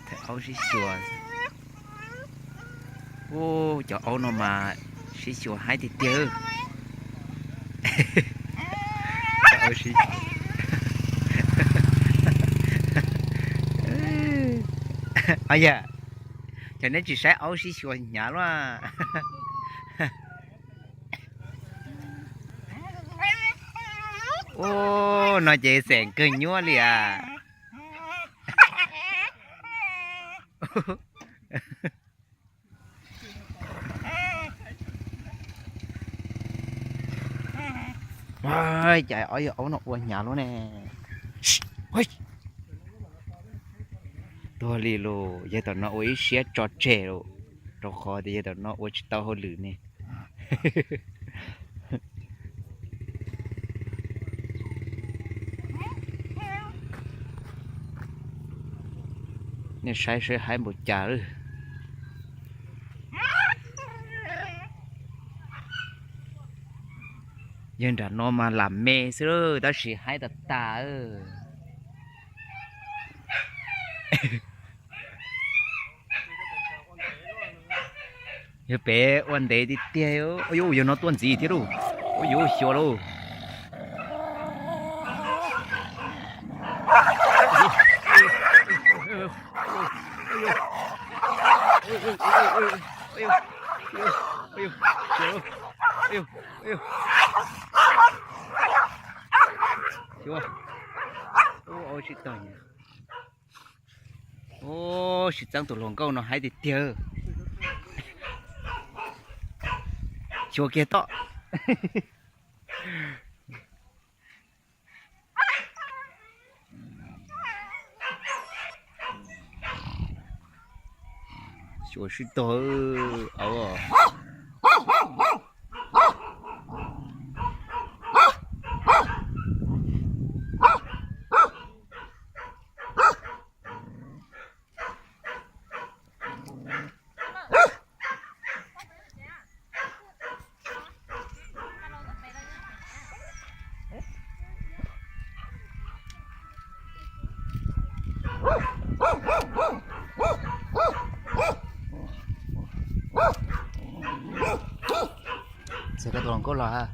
Thaij aub sib xyuas. Ub, cov aub no mas sib xyuas haib tiag tiag. Os yam, cov neb tsis saib aub sib xyuas hnyav luaj. Ub, no ces xeem kawg nyuaj li as. Cas ob yawg aub no ua hnyav luaj ne. Tuag li lauj, yawg tom no ua ib siab tso tseg lauj, rau qhov tias yawg tom no ua tsis tau hauj lwm ne. Nej saib seb haib npaum cas lawm. Yawg nram no mas lam me xwb tab sis haib tas tas. Yawg pem ua ntev tiag tiag. Ua yuv, yawg no tuaj ntxiv thiab lauj. Ua yuv, xyuas lauj. Ub, sib txeeb tus hluas nkauj no haib tiag tiag. Xyuas kiag toj. Xyuas sib tog. Txiv koj tus hluas nkauj los ha.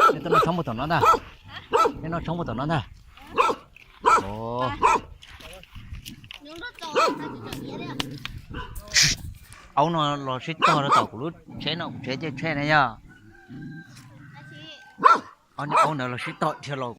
Nej tuaj noj tshoob puag tom no ntag. Nej noj tshoob puag tom no ntag. Aub no los sib tog rau tom kuv lub tsheb no, kuv tsheb caij tsheb na yog. Ob niag aub ntawd los sib tog dhia los